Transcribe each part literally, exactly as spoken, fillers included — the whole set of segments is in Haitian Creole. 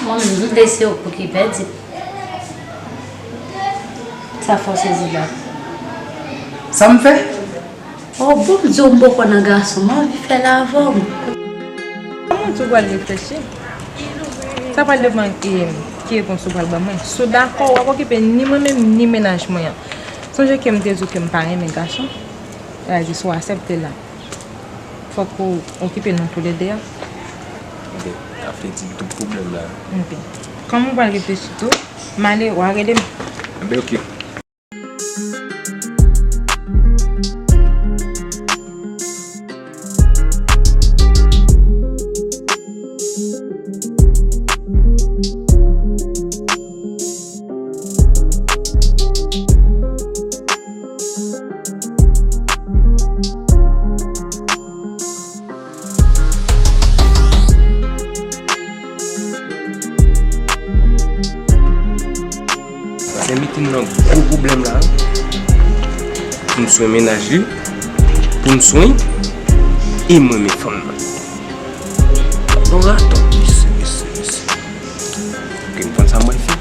Mwen menm, m doute se ou pou ki pèdi. Sa fè w sezi la. Sa m fè? Oh, bon, m di w m poko nan gason, m anvi fè l avè w. Kòman w di w pral reflechi? Sa pral depann, e, ki repons ou pral ban mwen. Si w dakò, w ap okipe ni mwen menm, ni mennaj mwen an. Sonje ke m te di w ke m pa renmen gason. Sa vle di, si w aksepte la, fòk ou okipe nou toulede a. Ok, sa vle di tout pwoblèm la. Ok. Kòm ou pral reflechi tou, m ale, w a rele m. Enben, ok. Paske m mete m nan gwo pwoblèm la. Pou m swen mennaj li, pou m swen, e m renmen fanm nan. Yon raton, mesye, mesye, mesye. Ok, m konn sa mwen fè.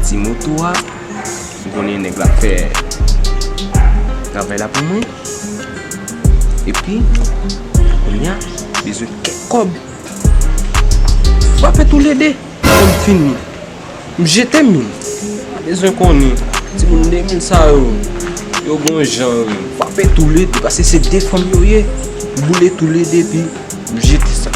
Ti moto a, m konnen nèg la fè travay la pou mwen. Epi, kounye a, bezwen kèk kòb. Frape toulede. Kòm fini. M jete mil. Pa bezwen konnen. Timoun de mil sa yo, yo gon jan. Frape toulede, paske se de fanm yo ye. Boule toulede, epi m jete sa.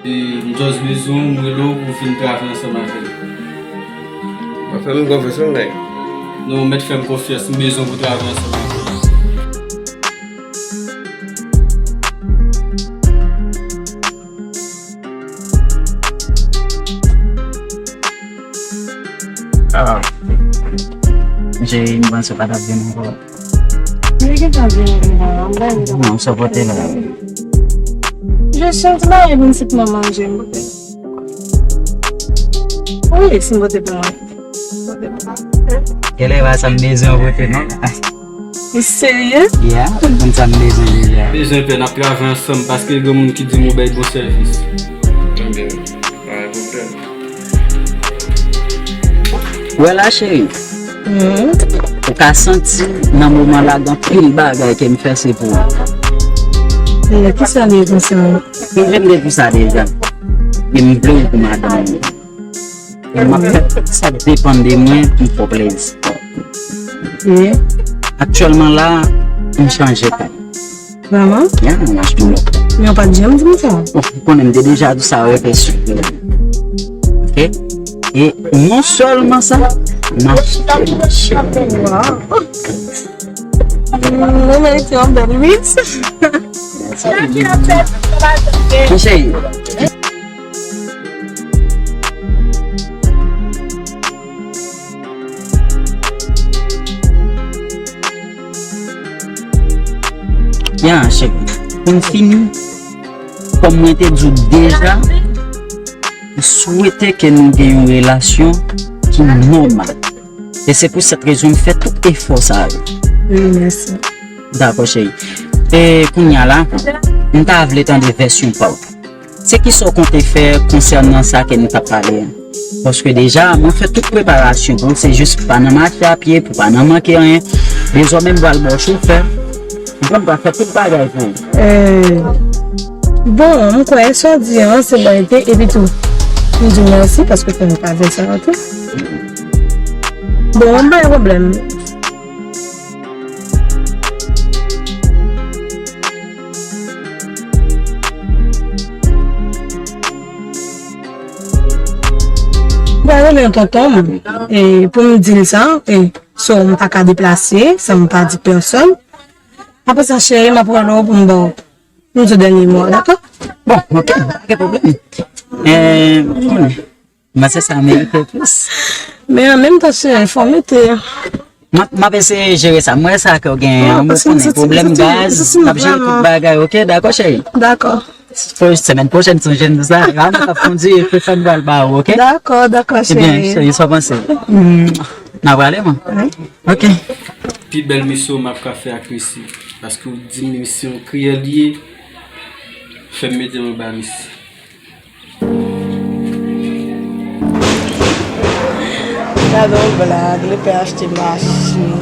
E, m just bezwen w, m rele w pou w vin travay ansanm avè m. W ap fè m konfyans wi, nèg. Non, w mèt fè m konfyans, m bezwen w pou w travay ansanm avè m. Ah. Jay, m panse w pa t ap vin ankò. Men ki sa vin vin la, m pa vin. Non, sa pote la. Je chans mari vin sit mwen manje, m pote. Wi, si m pote pou mwen. Pote pou mwen. Genlè pa sa m bezwen pote, non? Ou serye? Yeah, ou konn sa m bezwen deja. Bezwen pè, n ap travay ansanm paske granmoun ki di m ou bay bon sèvis. Ebyen, pa gen pwoblèm. Wè la, cheri. Ou ka santi nan moman la gen anpil bagay ke m fè se pou ou. E, kisa li ye konsa? M vin de pou sa deja. E m vle w pou madanm mwen. E m ap fè tout sa k depann de mwen pou m fè w plezi. E? Aktyèlman la, m chanje kay. Vrèman? Ya, m achte yon lòt. Men w pa t janm di m sa. Bon, ou konnen m te deja di w sa rete sipriz. Ok? E non sèlman sa, m achte machin. Waw! Mm, ou merite yon bèl huit. Mon chéri. Ya, cheri. Pou n fini, kòm mwen te di w deja, m swete ke nou gen yon relasyon ki nòmal. E se pou sèt rezon m fè tout efò sa yo. Wi, mèsi. Dakò, cheri. E kounye a la, m ta vle tande vèsyon pa w. Se kisa w konte fè konsènan sa ke nou t ap pale a? Paske deja, mwen fè tout preparasyon pou w, se jis pou w pa nan mache a pye, pou w pa nan manke anyen. Dezòmè m pral ba w chofè. Ou konprann, m pral fè tout bagay pou ou. Eh, bon, m kwè sa w di an, se bon ete, epi tou, m di w mèsi paske w fè m pa fè sa an tou. Bon, m pa gen pwoblèm. M pral rele yon tonton m, e, pou m di l sa, e, so m pa ka deplase, san m pa di pèsòn. Apre sa, cheri, m ap rele w pou m ba w, pou m di w dènye mo a, dakò? Bon, ok, pa gen pwoblèm. E, konnen, mwen se sa merite plis. Men an menm tan, cheri, fò w mete. M ap, m ap eseye jere sa. Mwen sa ke w gen an, mwen konnen pwoblèm gaz, m ap jere tout bagay, ok? Dakò, cheri? Dakò. Po-, semèn pwochèn, sonje n sa. La, mwen ap kondui, e Stefan pral ba ou, ok? Dakò, dakò, cheri. Ebyen, cheri, sa w panse? N a prale, mwen? Wi. Ok. Pi bèl misyon m ap ka fè ak Risi. Paske w di m misyon kriyèl li ye, fè m mete m anba misyon. Gade yon blag, Lepè achte machin,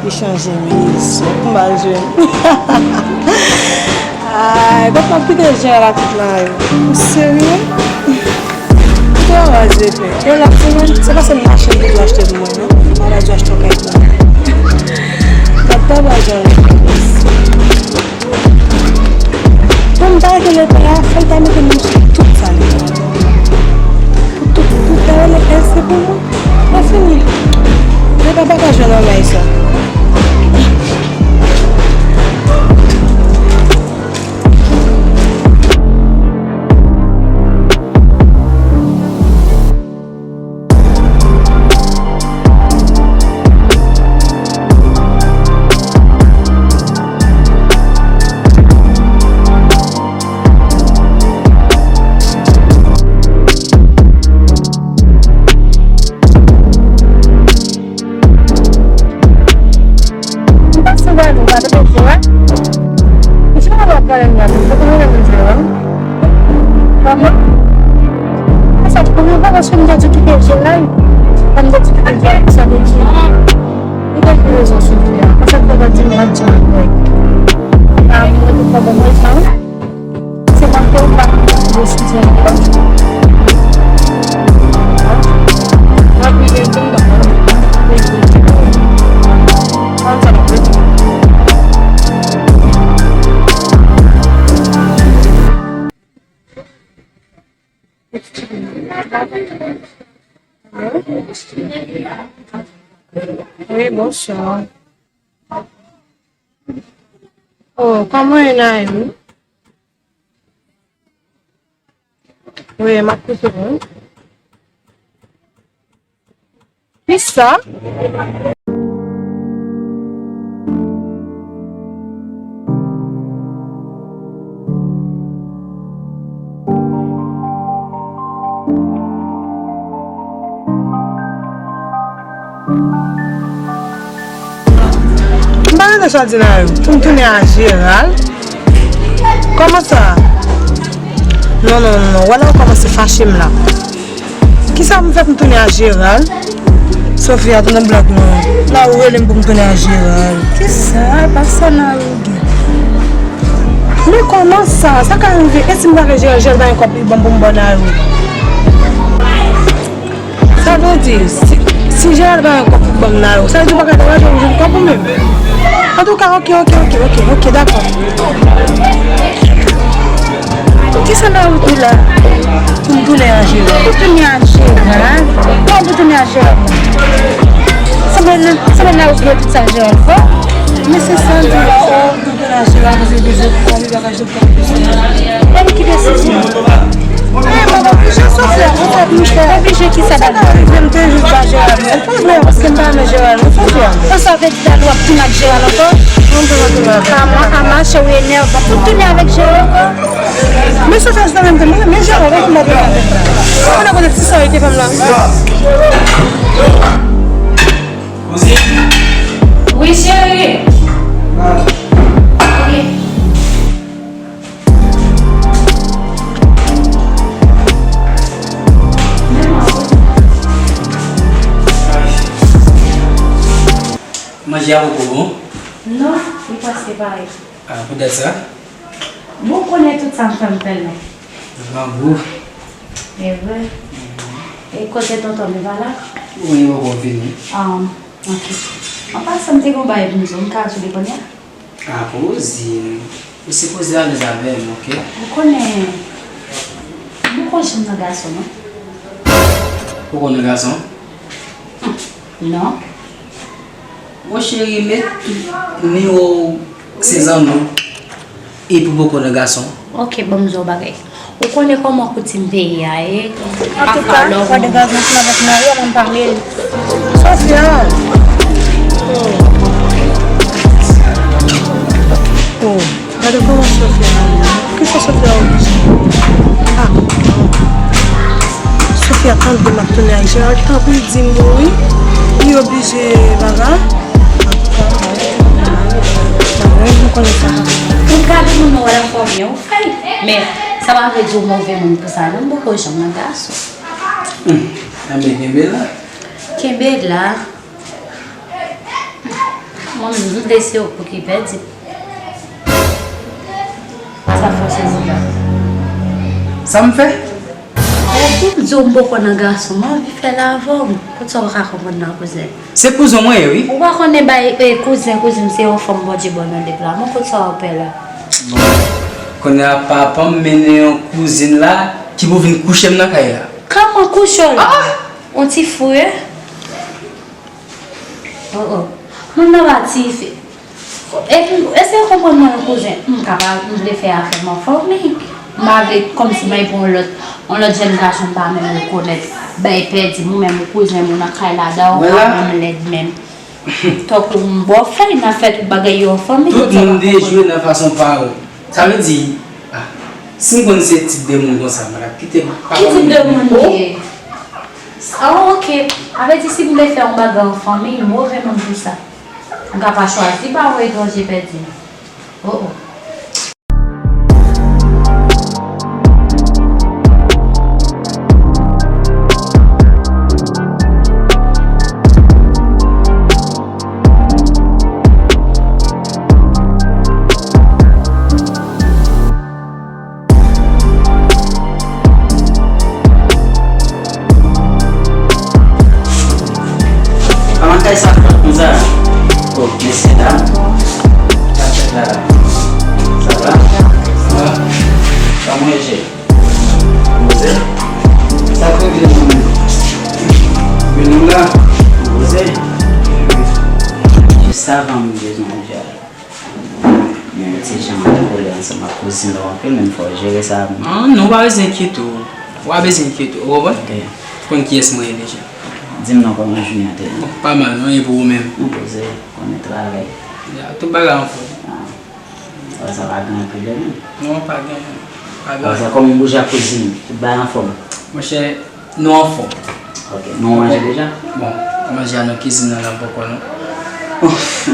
li chanje mezon, pou m al jwenn. Ay, donk m ap kite Jeral ak tout lari. Ou serye? Ou te anraje, Lepè. Bon, la, se pa sèl machin li te dwe achte pou mwen, non? Li pa ta dwe achte yon kay pou mwen. Gade pa bagay. Bon, m ta rete Lepè a, fò l ta mete m sou tout sa li. Pou tout, tout bagay Lepè se pou mwen. Mwen fini. Lepè pa ka jwenn anmèy sa. M pase wè nou, gade mesye a. Mesye a wè pwoblèm nan, mesye a wè mesye a. Kòman? Sa, premye bagay, se m te di kite Jeral. Sa m te di kite Jeral, sa vle di, li gen rezon sou li a. Konsa, fò w di m, mwen di w, mwen. A, mwen, mwen, mwen, mwen, mwen. Se paske ou pa desizyon ankò. Wi, bonswa. Oh, kòman w ye, Naïm? Wi, m ap koute w. Kisa? M pa tande sa w di la yo. Pou m tounen a Jeral? Kòman sa? Non, non, non, non. Wè la ou kòmanse fache m la. Kisa m fè pou m tounen a Jeral? Sofia, tounen blag non. La ou rele m pou m tounen a Jeral. Kisa? Pa sa la ou gen. Men kòman sa? Sa ka rive? E si m pa gen Jeral, Jeral pa gen kòb li ban m pou m ba w la yo? Sa vle di, si, si Jeral pa gen kòb pou ban m la yo, sa vle di w pa ka travay pou w jwenn kòb ou menm? Antouka, ok, ok, ok, ok, ok, dakò. Kisa nan wout ou la? Pou m tounen a Jeral. Pou tounen a Jeral? Kòman pou tounen a Jeral? Sanble nan, sanble nan wout yo tout sa Jeral fè. Men se sa l di la, oh, pou tounen a Jeral, paske li bezwen kòb, li pa ka jwenn kòb pou sa. E ki desizyon? Eh, mwen oblije, Sofia, mwen oblije. Oblije kisa, Dani? Sa ka rive m te jis ba Jeral. Mwen pa vle, paske m pa renmen Jeral, non, Sofia. Sa vle di, Dani, w ap tounen ak Jeral ankò? Non, m pa vle tounen avè l. Ama, Ama, cheri, w enèvan. Pou tounen avèk Jeral ankò? Men Sofia, se nan menm tan, men, men Jeral, wè kòman tounen avè l la. Ou konnen kote ti sa yo te fè m la? Wi, cheri. Ok. Manje a poko bon? Non, li prèske pare. A, poutèt sa? Bon, ou konnen tout sa m fè m fè l non. Grangou. E vre. E kote tonton m, li pa la? Ou konnen poko vini. Ah, ok. An pasan, m te gon bagay pou m di w, m ka di w li kounye a? A, kouzin. Ou se koze alèz avè m, ok? Ou konnen, m poko janm nan gason, non. Poko nan gason? Hmm, non. Bon, cheri, met tout nimewo w se zanmi w, epi w poko nan gason. Ok, ban m di w yon bagay. Ou konnen kòman koutim peyi a ye. Antouka, fò degaje ansanm avèk mari w, mwen pa mele. Sofia! Oh. Oh. Gade kòman Sofia nan men. Kisa Sofia oblije? Ah. Sofia tande m ap tounen ak Gérald. Tanpri di m wi. Li oblije bagay. Antouka, mwen, mwen konnen sa. Ou gade moun nan wè la fòm yo. Ay, men sa pa vle di w move moun pou sa, non, m poko janm nan gason. Hmm, enben, kenbe la. Kenbe la. Mwen menm, m vle se ou pou ki pèdi. Sa fò sezi la. Sa m fè? Ou di w m poko nan gason, m anvi fè l avè w. Kot sa w pa ka konprann nan, kouzen? Se kouzen mwen ye, wi. Ou pa konnen bay, eh, kouzen, kouzin, se yon fòm Bondye ban nou depi la. Mwen kot sa w ap pè la? Bon, kounye a papa m mennen yon kouzin la ki pou vin kouche m nan kay la. Kòman kouche w la? Ah! Yon ti fou, eh? Oh, oh. Moun nan pa ti fi. Epi, eseye konprann mwen, kouzen. M ka pa, m vle fè afè m an fanmi. M pa vle kòmsi m al pran yon lòt, yon lòt jèn gason m pa menm rekonèt. Bay pèdi, mwen menm, kouzen, moun nan kay la, dan w pa menm lèd menm. Tankou m bò fèy, n ap fè tout bagay yo an fanmi, tout moun dejwe nan fason pa yo. Sa vle di, ah, si m konn se tip de moun konsa, m pa t ap kite papa m. Ki tip de moun li ye? Oh, ok. A vle di si m te fè yon bagay an fanmi, move moun pou sa. M ka pa chwazi pa wè etranje pèdi m. Oh, oh. Kòman kay sa fèt konsa? Oh, mesye dam. Sa fèt la? Sa va? Sa va? Kòman w ye? Poze. Sa k regle nou menm? Men nou la. Poze. Jis avan m bezwen w, Gérald. Mwen ti jan an kole ansanm ak kouzin ou anpil, men fò w jere sa. Ah, non, ou pa bezwen enkyete w. Ou pa bezwen enkyete w, ou konprann? Ok. Ou konn kiyès mwen ye deja. Di m non, kòman jounen an te ye? Bon, pa mal, non, e pou ou menm? Mwen poze, konnen travay. Ya, tout bagay anfòm. Ah. Sa pa gen anpil de moun. Non, pa gen. Pa gen. Sa kòman w bouje ak kouzin? Tout bagay anfòm? Monchè, nou anfòm. Ok, nou manje deja? Bon, manje a nan kizin nan la poko non.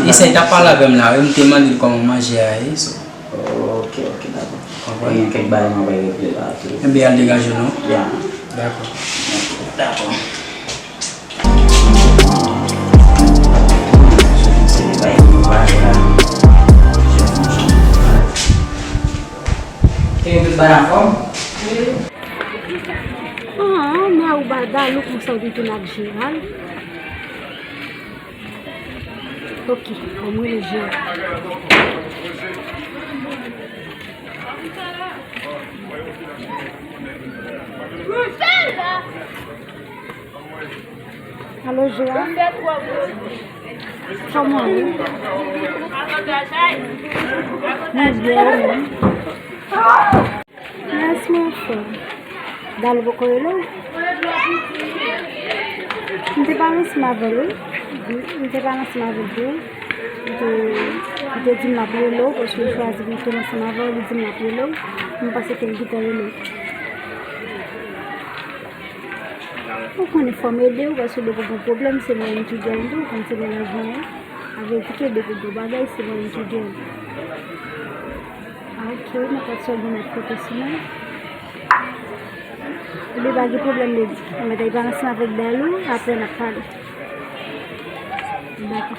Eseye t ap pale avè m la, wi, m te mande l kòman manje a ye, so. Ok, ok, dakò. Konprann? Gen kèk bagay mwen pral regle la tou. Enben, al degaje w non. Ya. Dakò. Ok, dakò. Ke yo tout bay anfòm? Ah, men ou ba Dalou konsa ou te tounen ak Gérald. Ok, bon, mwen rele Gérald. Alo, Joa. Kòman ou? Mwen byen, ou menm? Yès, mwen anfòm. Dalou poko rele w? M te pale ansanm avè l, wi. M te pale ansanm avè l tou. Li te, li te di m l ap rele w, paske l chwazi pou l te ansanm avè w, li di m l ap rele w. Mwen panse ke l gentan rele w. Ou konnen fò m ede w, paske depi w gen pwoblèm, se mwen menm ki gen l tou, ou konn se mwen lajan an. A vle di ke depi w gen bagay, se mwen menm ki gen l. Ah, ok, mwen pa t sòt gen mèt konte sou mwen. Ebyen, pa gen pwoblèm, baby. Mwen mèt al pale ansanm avèk Dalou, apre n ap pale. Dakò.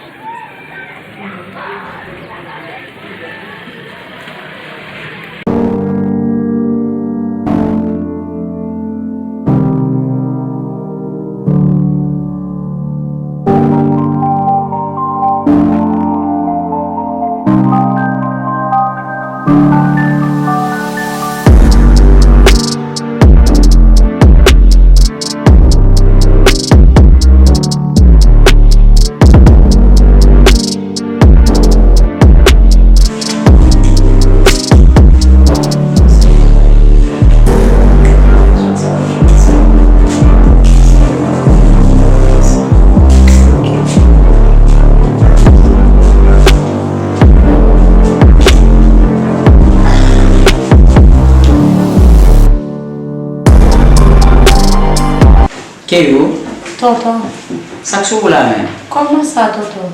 Keyou? Tonton. Sa k sou ou la menm? Kòman sa, tonton?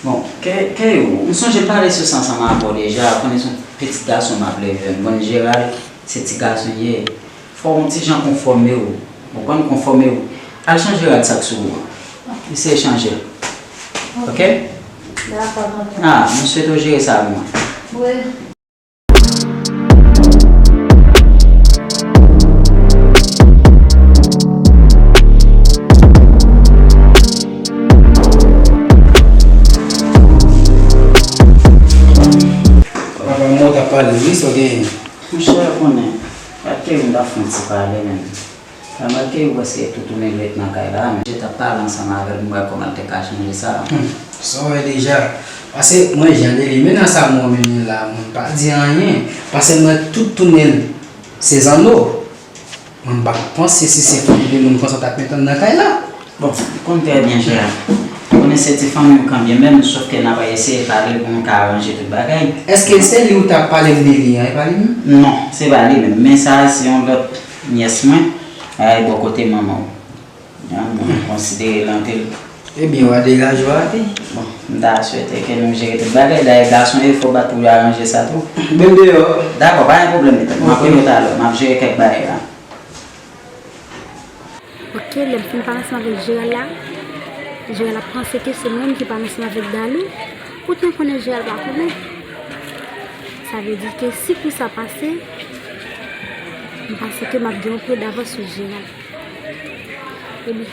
Bon, Ke-, Keyou, m sonje m pale sou sa ansanm avè w deja, konnen se yon pitit gason m ap leve, m konn Gerald, se ti gason l ye. Fò w yon ti jan konfòme w, w konprann, konfòme w. Al chanje rad sa k sou ou an. Eseye chanje l. Ok? Dakò, tonton. Ah, m swete w jere sa pou mwen. Wi. Papa, mwen w t ap pale, wi, sa w genyen? Monchè, ou konnen, gade ke m ta fè yon ti pale, menm. Sa make ou prèske tou tounen ret nan kay la, men je t ap pale ansanm avè l, m wè kòman l te ka chanje sa. Hmm, sa w wè deja. Pase mwen jan de li, men nan sa mwen menm la, mwen pa di anyen. Pase mwen tout tounen se zanno. Mwen pa panse si se fanmi de moun konsa t ap metann nan kay la. Bon, ou konn trè byen Jean. Ou konnen se ti fanmi w kanmenm, sòf ke n ap eseye pale pou nou ka aranje tout bagay. Èske se li ou t ap pale m de li an, e pa li menm? Non, se pa li menm. Men sa a se yon lòt nyès mwen, ay bò kote manman w. An, mwen konsidere l anpil. Ebyen, w a degaje w a pi. Bon, m ta swete ke nou jere tout bagay. Dayè, gason yo, fò bat pou yo aranje sa tou. Menm deyò. Dakò, pa gen pwoblèm, m ap rele w talè. M ap jere kèk bagay la. Ok, lè m fin pale ansanm avèk Gerald la, Gerald ap panse ke se mwen menm ki pale ansanm avèk Dalou. Poutan konnen Gerald pa konnen. Sa vle di ke si kou sa pase, m panse ke m ap gen yon pwen davans sou Gerald. Ebyen,